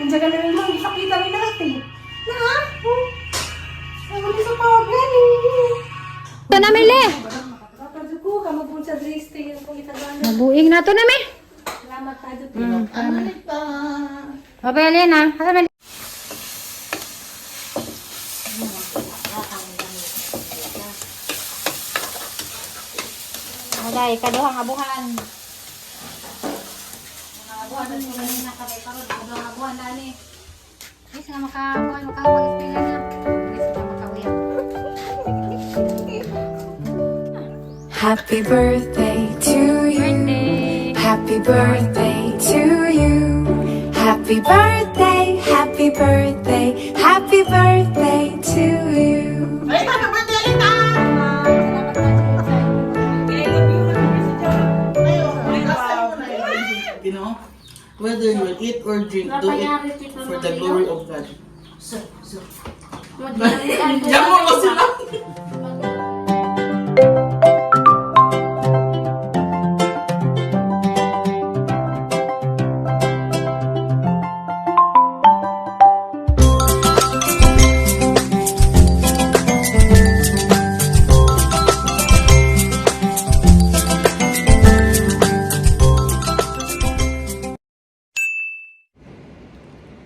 Nandiyan ka na naman, sakita ni natin. Na? Oh. Ang huli sa pagani. Ito na, Mili. Kapag ko, kamabun sa driste yung kung itagana. Nabuing na to na, Mi. Salamat tayo. Bye-bye, Alena. Asa, Mili? Wala, ikaduhang abuhan. Abuhan na sila nila kami karon ikaduhang abuhan na ni. Yes, nga makabuhan, makapag-ispila na. Yes, nga makauyab. Happy birthday to you. Birthday! Happy birthday to you. Happy birthday, happy birthday, happy birthday to you. Ay, happy birthday, Alita! You know, whether you will eat or drink, do it for the glory of God. Yan mo sila.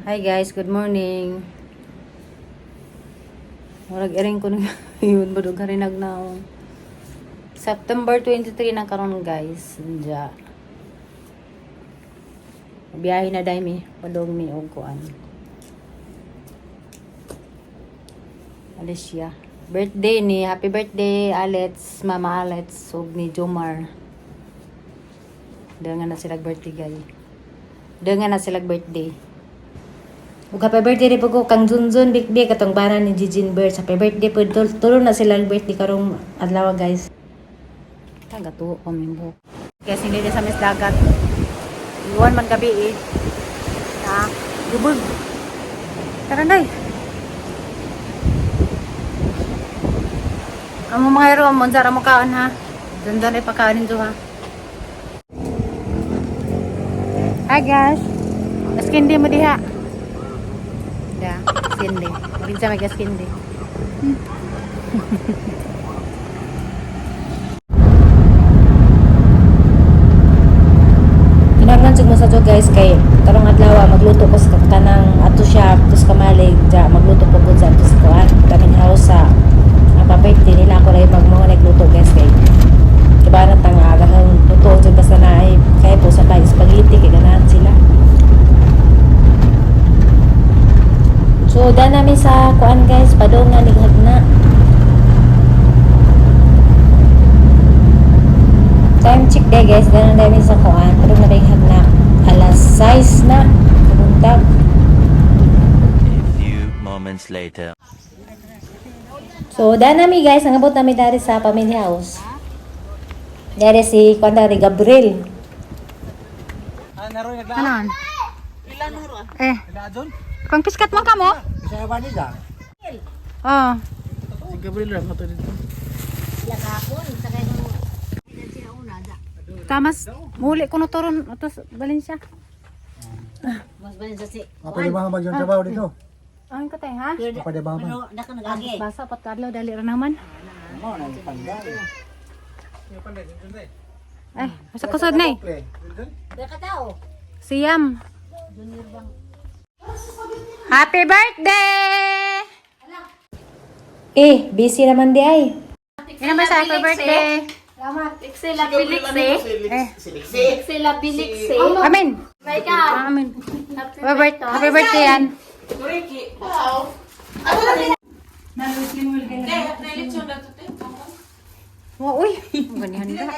Hi guys, good morning. Murag iring ko na yun, budog ka rin nagnaong. September 23 na karon guys. Nja. Biyahe na dahil mi. Padong mi og kuan. Alicia. Birthday ni, happy birthday Alets, Mama Alets, ug ni Jomar. Dahil nga na sila birthday guys. Dahil nga na sila birthday. Ug happy birthday rin po ko kang Zunzun Bikbik atong bana ni Jijin Birds. Happy birthday po. Tulo na sila ang birthday karong adlaw guys. Taga tuo ko mimbo. Guys, hindi sa mis dagat. Iwan man gabi eh. Ha? Gubog. Tara day. Amo mga hero, amo unsa ra mo kaon ha. Dandan ay pagkaonin do ha. Hi guys. Askindi mo diha. Ya, askindi. Kinsa may askindi. Kinahanglan jud mo sa to guys kay karong adlaw magluto ko sa kanang ato siya ato sa kamalig ja magluto ko gud sa ato sa kuan kaning house sa ang pa-birthday nila ako ray magmo nagluto guys kay diba na tang agahang luto jud basta na ay kay po sa tayo spaghetti kay ganahan sila. So da nami sa kuan guys, padungan ni hagna. Time check day guys, dana namin sa kuan pero na hagna alas 6 na kabuntag. A few moments later. So, daan nami guys, nangabot nami dari sa family house. Dari si kuan dari Gabriel. Ano? Eh. Kung piskat mo ka mo? Oh. Si Gabriel lang ato dito. Tamas, muli ko na turon ato sa Valencia. Pwede ba mag yung trabaho dito? Ang ko tay ha? Pwede ba man? Basa pat kadlaw dali ra naman. Ay, asa kusod na eh. Siyam. Happy birthday! Eh, busy naman di ay. Ina ba sa happy birthday? Excela Felix eh. Eh. Excela Felix eh. Amin. Amin. Happy birthday yan. Wa uy, ganihan ka.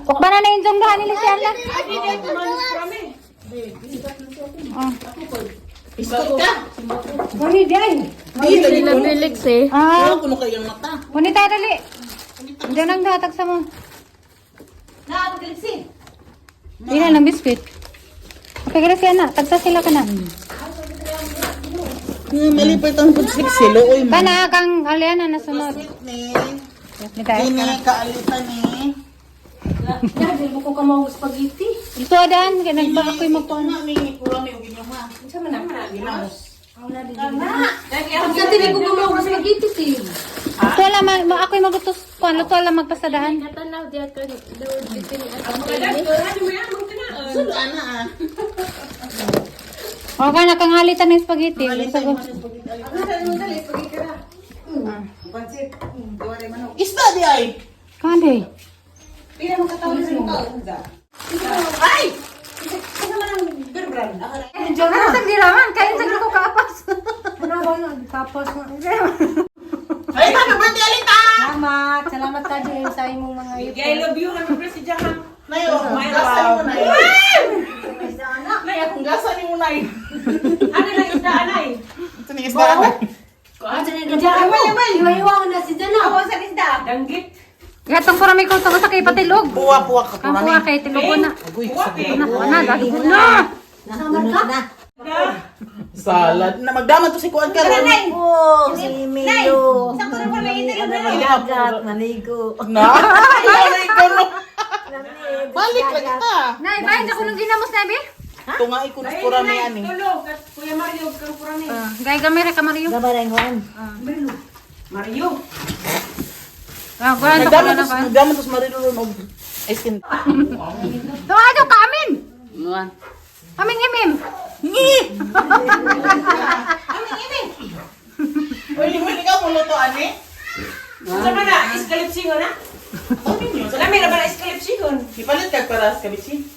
Ukba na na yung zonggahan nila siya na. Oh. Mami, di ay. Excela Felix eh. Ah, Kuno kayo yung mata. punita dali. Diyan ang datag sa mo. Ina lang biscuit. Okay, kaya siya na. Tagsa sila ka na. Mali pa itong food silo. Oy, man. Kana kang aliana na sunod. Ni. Nita. Ini kaalita ni. Dahil mo ko kamaw spaghetti. Ito adan kay nagba ako'y magkuan. Nga ni kurami og inyo ha. Unsa man na? Ginamos. Unsa dili ko kamaw spaghetti si. Luto lang ako'y magutos kuan, luto lang magpasadahan. Katanaw diya ka doon dito ni Sulo ana ah. O ka nakangalitan ng spaghetti. Isda di ay. Kani. Pila mo katawo sa tao. Ay! Isa man ang beer brand. Ano sa giraman? Kain sa ko kaapas. Ano ba yun? Tapos na. Ay, happy birthday Alita! Salamat. Salamat ka din sa imong mga ipon. I love you. Happy birthday, Jahan. Nayo, gasa nimo nay. Nay, akong gasa nimo nay. Ano lang isda, anay? Ito ni isda ana. Iwa-iwa na si Jana. Ako sa isda. Danggit. Gatong pura may kutong sa kay patilog. Puwa puwa ka Ang kurami. kuha kay tilog na. Agoy, Na na dagko na. Salad na magdaman to si kuan karon. Oh, si Milo. Sakto na pala ito yung Dagat, maligo. Na. Ay, ikaw no. Balik lagi ta. Nay, bahin ako nung ginamos na bi. Tungay ko na kurami ani. Tulog. At Kuya Mario, kang purami. Gay gamera ka Mario. Gabarang kuan. Mario. Ah, kuan to Nagdaman na to nagdaman to sa Marilo ron og ice cream. Tuwa ka amin. Amin imim. Ngi! Uy, lingwin ikaw mo luto ani? Sa man na, iskalipsingon na? Lami na ba na iskalipsingon? Ipalit kag para sa kabitsi.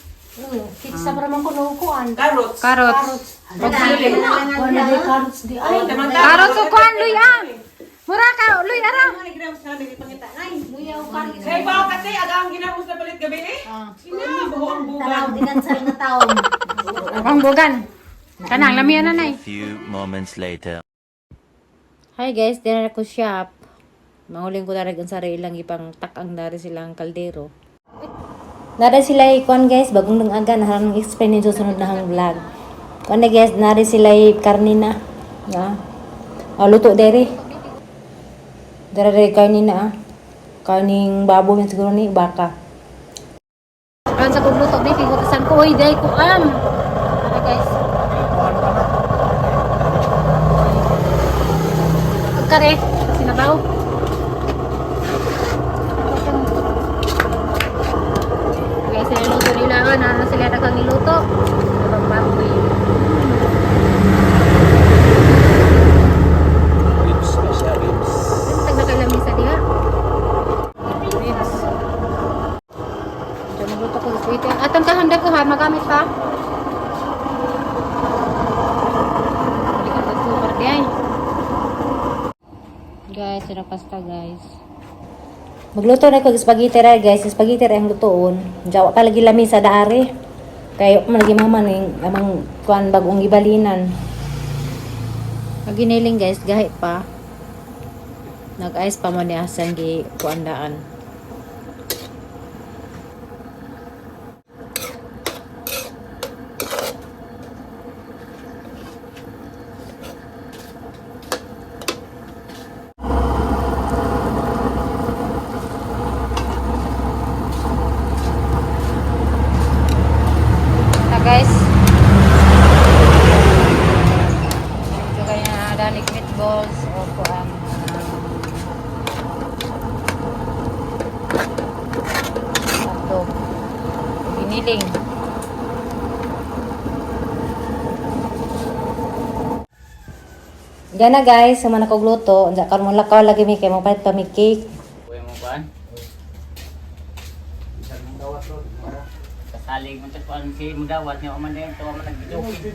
Kitsa para man kuno kuan. Carrots. Carrots. Wala di carrots di ay. Carrots o kuan luy ah. Mura ka luy ara. Kay ba kasi aga ang ginamos na palit gabi eh? Ina, buho ang bugan. Tanaw dinansal na taon. Ang bugan. Kanang lamian na nay. A few moments later. Hi guys, dinara ko shop. Manguling ko darag ang sari ilang ipang takang dari silang kaldero. Nara sila ikuan guys, bagong nang aga naharang explain ninyo sunod na hang vlog. Kuan na guys, nari sila karne na. Na. Ah, luto dere. Dere dere karne na ah. Karning baboy man siguro ni baka. Aron sa kong luto bi kay gutasan ko oy day ko am. Ara guys. Kare, sinabaw. Guys, sila luto nila ano sila daghang niluto. Ibang baboy. Ribs na siya, ribs. Tag nakalamisa diha. Ribs. Diyan magluto ko sa sweet. Atong kahanda ko ha, magamit pa. Balikan ko super di ay. Guys, sino pasta guys. Magluto na ko og spaghetti ra guys, spaghetti ra ang lutoon. Jawa pa lagi lami sa daari. Kay man lagi mama ning amang kuan bagong gibalinan. Pag giniling guys, gahi pa. Nag-ice pa man ni Asan gi kuan daan. Na guys. Ito kaya danig meatballs o kuan. Hotdog. Giniling. Diyan na guys, sama na kog luto. Unsa karon mo lakaw lagi mi kay mo palit pa mi cake. Kuya mo kuan? Kasalig mo sa kuan si mudawat niya man din tuwa man nag-video okay.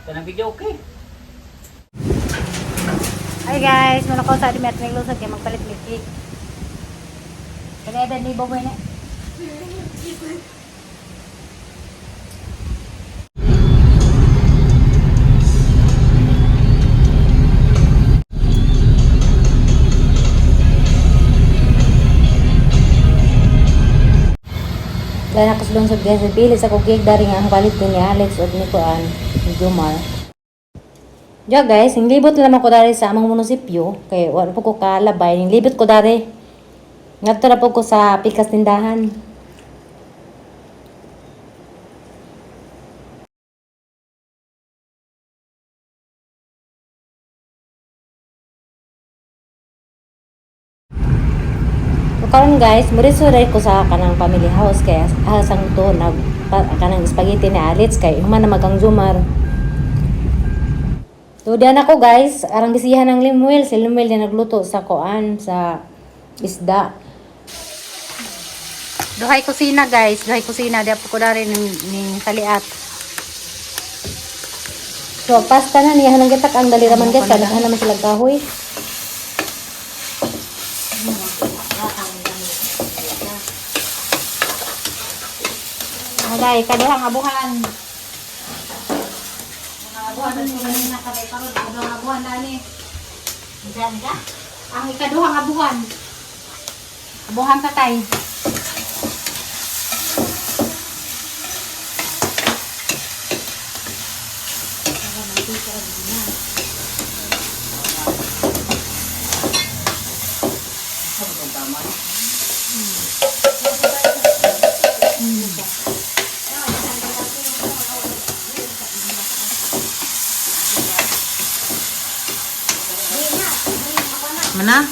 Ito nag-video okay. Hi guys, muna ko sa ating at naglusog kay magpalit mi cake. Kaya dan ni Boboy na. Dahil ako sa lungsod guys, pili sa kog cake dari nga ang palit ko ni Alex ug ni kuan ni Jomar. Ja guys, hinglibot lamang ko dari sa among munisipyo kay wala po ko kalabay, hinglibot ko dari. Ngadto na po ko sa pikas tindahan. So karon guys, muriso rin ko sa kanang family house kay asang to nag kanang spaghetti ni Alitz kay human na magang zumar. So diyan ako guys, arang bisihan ng Limuel, si Limuel na nagluto sa koan sa isda. Duhay kusina guys, duhay kusina di po ko dari ning saliat. So pasta na niya nang gitak ang dali raman guys, kay naghan naman sila kahoy. Agay, kaduhang abuhan. Abuhan na kanina kay karon kaduhang abuhan dani. Diyan ka? Ang ikaduhang abuhan. Abuhan ka tay. Mana?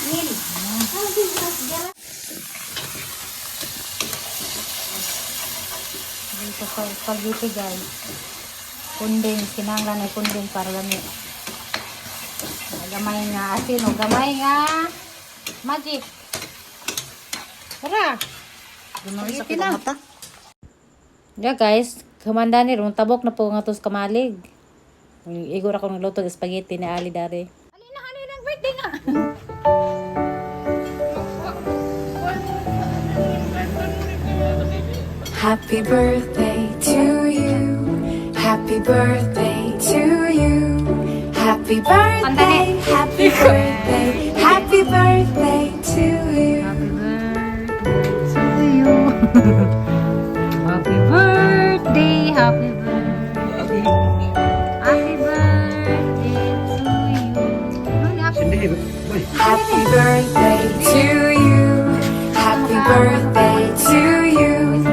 Dito sa spaghetti guys. Kunding, kinanglan ay kunding para lami. Gamay nga asin o gamay nga magic. Tara. Spaghetti na. Yeah guys, kumanda ni ron tabok na po nga tos kamalig. Igor ako nagluto og spaghetti ni Ali dari. Halina, halina, ang birthday nga. Happy birthday to you. Happy birthday to you. Happy birthday, happy birthday, happy birthday to you. To you. Happy birthday, happy birthday. Happy birthday to you. Ano, happy Happy birthday to you. Happy birthday to you.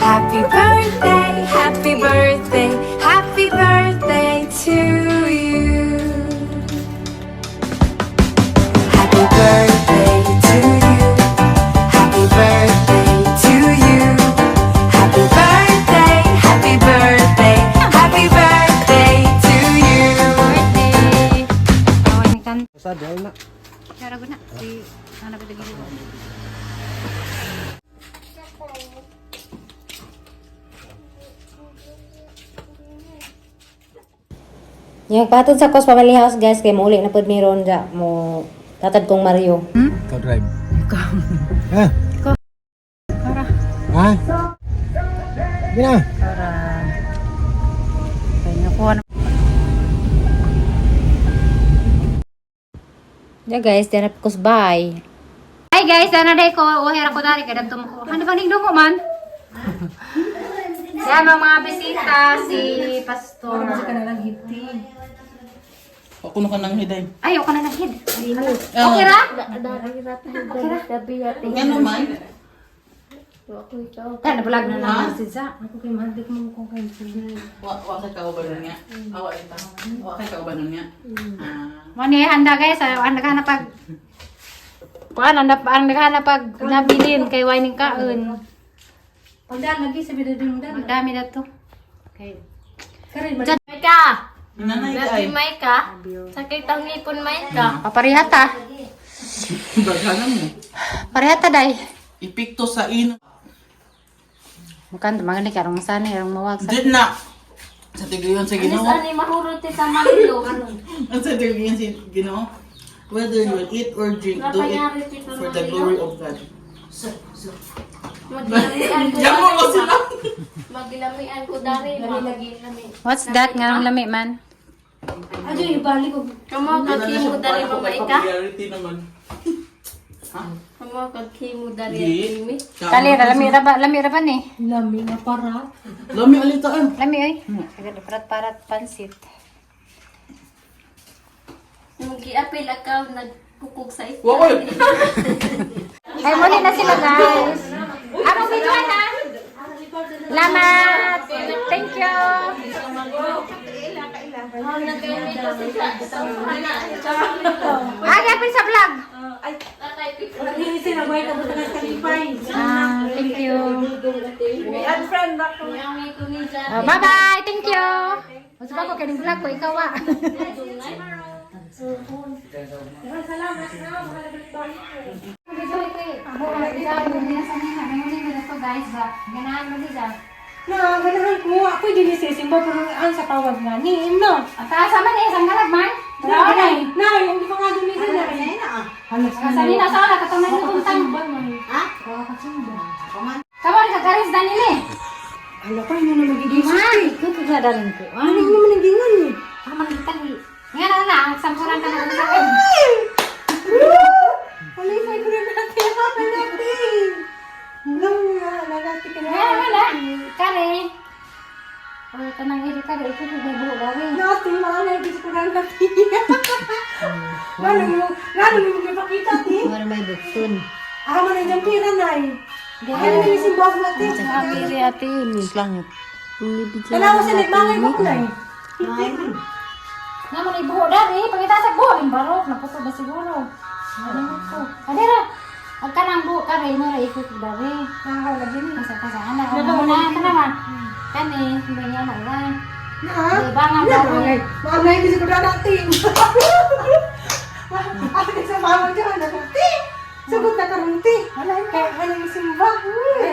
Happy birthday, happy birthday, happy birthday to you. Happy birthday to you. Happy birthday to you. Happy birthday, happy birthday, happy birthday to you. birthday. Oh, ni kan. Sa dahil na. Cara guna si ano ba dito? Yung patod sa Kos Family House guys kay muuli na pud mi ron ja mo tatad kong Mario. Ikaw drive. Ikaw. Ha? Ikaw. Para. Ha? Sige na. Para. Kaya nakuha na. Yeah guys, diyan na po kos bye. Hi guys, ana day ko uhera ko dari kay dadto mo ko. Ano ba ning dungo man? Yan ang mga bisita si Pastor. Ako na ka nang hiday. Ay, ako na naghid. Okay ra? Nga naman. Tan vlog na lang si Za. Wa wa kay kauban nga. Awa ita. Wa kay kauban nga. Ah. Mo ni handa guys, ang naghanap pag kuan ang ang naghanap pag nabilin kay wining kaon. Pagdaan lagi sa bidadong Ang dami na to. Okay. Maika! Nanay ka ay. Maika! Sakit ang ngipon, Maika. Paparehata. Baghanan mo. Parehata day. Ipikto sa ino. Mukan mga ni karong sana karong mawag sa. Did na. Sa tigayon sa Ginoo. Ano mahurot sa Manilo? Ang sa tigayon sa Ginoo. Whether you will eat or drink, do it for the glory of God. Maglamian ko Yan mo ko sila. Maglamian ko dari. What's that nga nang lami man? Ajoy, ibalik ko. Kamo kag-kimo dari ma Maika. Familiarity naman. Kamo kag-kimo dari Di. kimi. Kali ra lami ra ba lami ra ba ni? Lami nga para. Lami alitaan. Lami oy. Sige parat parat pansit. Magiapil akaw nagkukog sa isda. Wa oy. Ay, muli na sila, guys. Among video na. Salamat. Thank you. Ay, sa vlog. Ah, thank you. Unfriend ako. Oh, bye-bye. Thank you. Mas ba ko kaning vlog ko ikaw ah. Na, ganahan ko. Ako din yung sisimba, pero ang sa tawag nga ni, no? Taas man eh, sanggalab man. Na, na, yung iba nga dun isa na. Halos na. Sa nina sa ola katong nagtuntang. Ha? Kamo ka karis danile. Hala pa, yun na magiging Man, ikaw ka dalin ko. Ano yun naman naging eh? Ako man gitali. Nga na na, ang samsuran ka na sa akin. Malipay ko na natin. Happy natin. Alam nga, lalati ka na. Nga wala. Kare. Oy, kanang iri kare ikaw ko bubo gawin. Nati, mga nagiging ko na natin. Lalo yung ipakita, ti. Mara may bukton. Ah, man, ang pira, nay. Ay, ano yung simbaw natin? Ate, ate. Langit. Tanawa sa nagmangay ko, nay. Nga man ibuho dari, pangita sa buho, ang barok, naputo ba siguro? Ano ko? Adira, ang kanang buho kare, ino ra ikot dari. Nakakawala din eh. Asa ka sa anak, ano na, tanawa. Kani, may ano ra. Na? Diba nga Na, ba? mangay. Mangay, hindi ko na natin. Ate ka sa mama dyan, ako, ti! Sagot na karon, ti. Kaya, ano yung simba?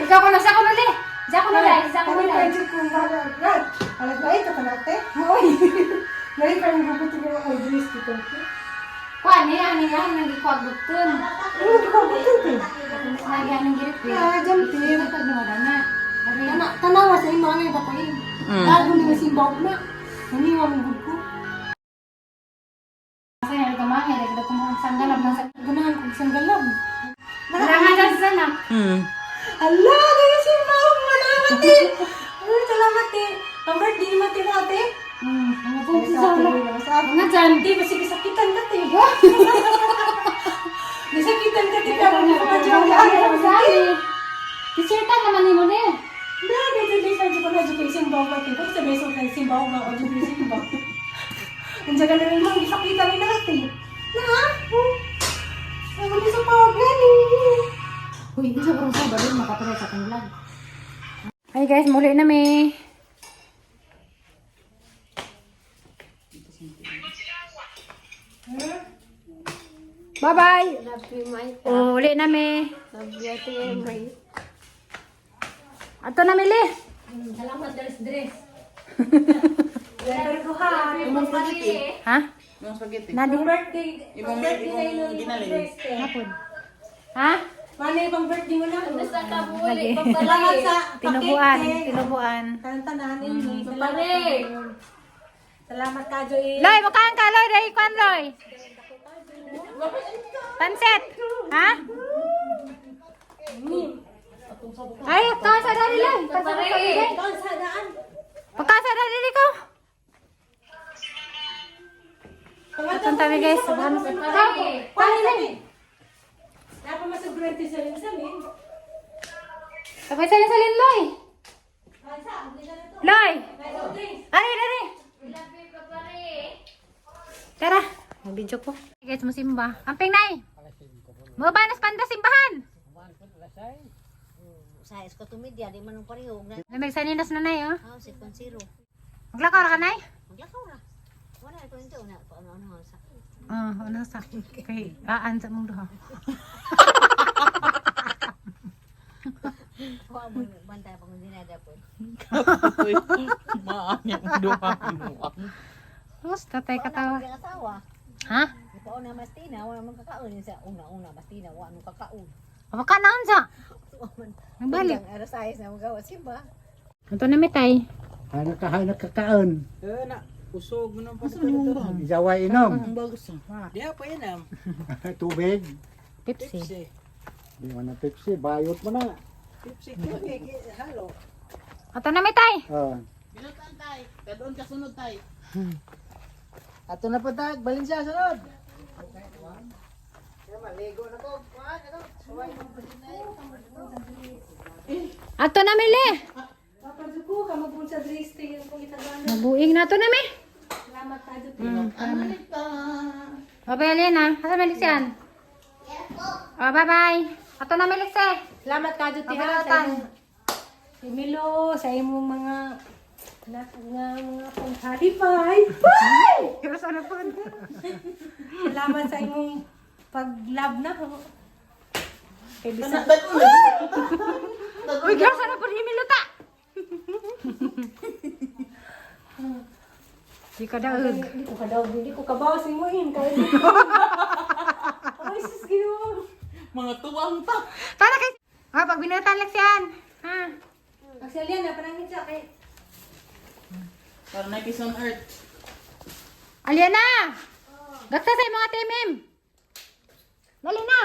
Ikaw ko na sa ko nuli. Sa ko nuli, sa ko Kami nuli. pa yung kung wala. Alas ba ito ka natin? Hoy! Ngayon pa yung gugutin yung ako dress dito. Kuan ni ani ani nang gikuag button. Ano yung gugutin, ti? Lagi anong girit. Ah, jumpin. Ito na na. Dari Tanawa sa imo, angay ba ko eh. Bago ni simba ko na. Naniwa mong gud ko. sa nga kamangay, dagdag ko mong sanggalab nang sa. Ganahan kong sanggalam. Rangan dyan sa na. Ala, ganyan si Ma'am. Salamat eh. Ay, salamat eh. Ang birthday mo, ate, ate. Ang buhok sa ulo. Sa Nga dyan. Hindi, basta gisakitan ka, te. Gisakitan ka, te. Pero hindi pa dyan. T-shirtan naman ni mo ni. Na, medyo di sa ko na dyan simba ko, te. Kung sa beso kay simba ko, ako dyan simba. Nandiyan ka na rin, ma'am. Gisakitan ni na, te. Na, oh. Ang galing sa paglan, eh. Uy, hindi sa parang sa rin makapanood sa akong vlog. Hi guys, muli na mi. Bye-bye. Love you, my. Oh, uli na mi. Love you, Ate Emery. Ato na mili. Salamat, Dress Dress. Imong spaghetti. Ha? Imong spaghetti. Nadi. Birthday. Imong Birthday sa ilo, imong ginalin. dress, te. Hapon. Ha? Paano yung birthday mo na? Basta ka muli, Salamat papare. sa Tinubuan, pakete. tinubuan. Tantanan ini. Papare. Salamat ka, Joy. Loy, mukaan ka, Loy. Dahil kwan, Loy. Panset. Ha? Ay, kaon sa dali, Loy. Kaon sa daan. Pagka sa dali ko. Itong tabi, guys. Papare. Paano na? Napa masugurante sa salin. Sabay salin-salin, Loy. Loy. Ari, ari. Love you, papare. Tara. Mag-video ko. Guys, musimba. Amping, nay. Mo ba nas panda simbahan? Sa ko tumidya, di man ang pareho. Na, May magsaninas na, nay, oh. oh, si Konsiro. Maglakaw ra ka, nay? Maglakaw ra. Wala ko ito na ano ano sa. Ah, ano sa kay aan sa mong duha. Wa mo bantay pag hindi na dapon. Maanya ang duha. Bus, tatay katawa. Ang asawa. Ha? Ipauna mastina, wala man kakaon sa una-una mastina, wa man kakaon. Apa ka naon sa? Nagbalik. Ang arasayas na magawa simba. Ato na mitay. Hanap ka, hanap ka kaon. Eh, na, usog na pa. Isaway inom. Ang bagus. Diya pa yan, ah. Tubig. Pepsi. Di mo na Pepsi, bayot mo na. Pipsi, tubig, halo. Ato na mitay. Ah. Binutan tay. Kadoon ka sunod tay. Ato na pa tag, Valencia sunod. Ato na mili. Papa Juko, ka magbun sa dress tingin kong itagana. Nabuing na to na mi. Salamat tayo. Bye-bye, Alena. Asa Melisian? Oh, bye-bye. Ato na Melise. Salamat ka Juti ha. Sa Pabalatan. imong si Milo, sa imong mga anak nga mga pang 35. Pero sana po. Salamat sa imong pag-love na ho. Kay bisag Uy, girl, sana po ni Miluta. Di ka daog. hindi ko kadaw, hindi ko kabaw sa imo in kay. Ay sus Ginoo. Mga tuwang ta. Tara kay. Ah, pag binatan lang siyan. Ha. Actually, na panangit siya kay Para na peace on earth. Aliana! Gaksa sa mga timim. Dali na.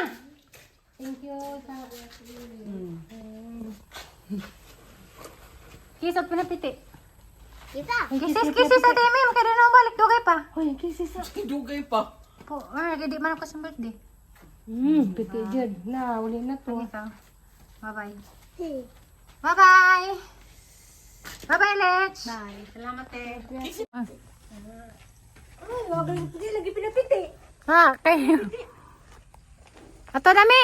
Thank you sa Kiss at pinapiti. Kita. Kisses, kisses sa timim. Kaya na balik dugay pa. Hoy, kisses. Dugay pa. Po, ah, di man ako sa birthday. Piti jud. Na uli na to. Ito. Bye-bye. Bye-bye. Bye-bye, Lech. Bye. Salamat eh. Ay, wag lang di lagi pinapiti. Ha, kayo. Ato na mi.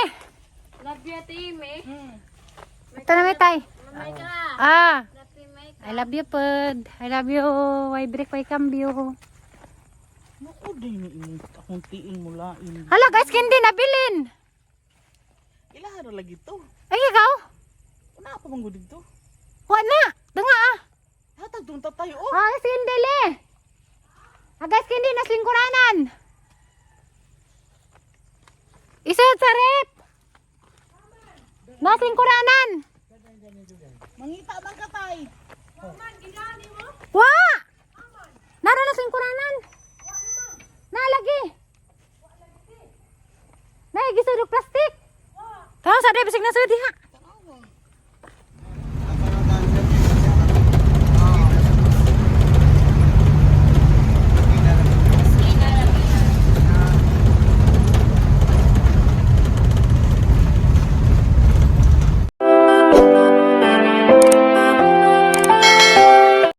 Love you, Ate Ime. Ato na mi, tay. Mamay ka. Ah. Love you, Mike. I love you, Pud. I love you. Why break, why cambio. Naku, di ni imong akong tiin mula in. Hala, guys, kindi nabilin. Ilaha ra lagi to. Ay, ikaw? Una pa bang dito? Wa na. Dunga ah. Hatag dong tayo oh. Ah, kindi le. Ah, guys, kindi nas lingkuranan. Isod sa rep. Nas lingkuranan. Mangita man ka tay. Wa! Naro na sa lingkuranan. Nalagi. Nay, gisod og plastic. Karon sa rep, bisig na sud diha.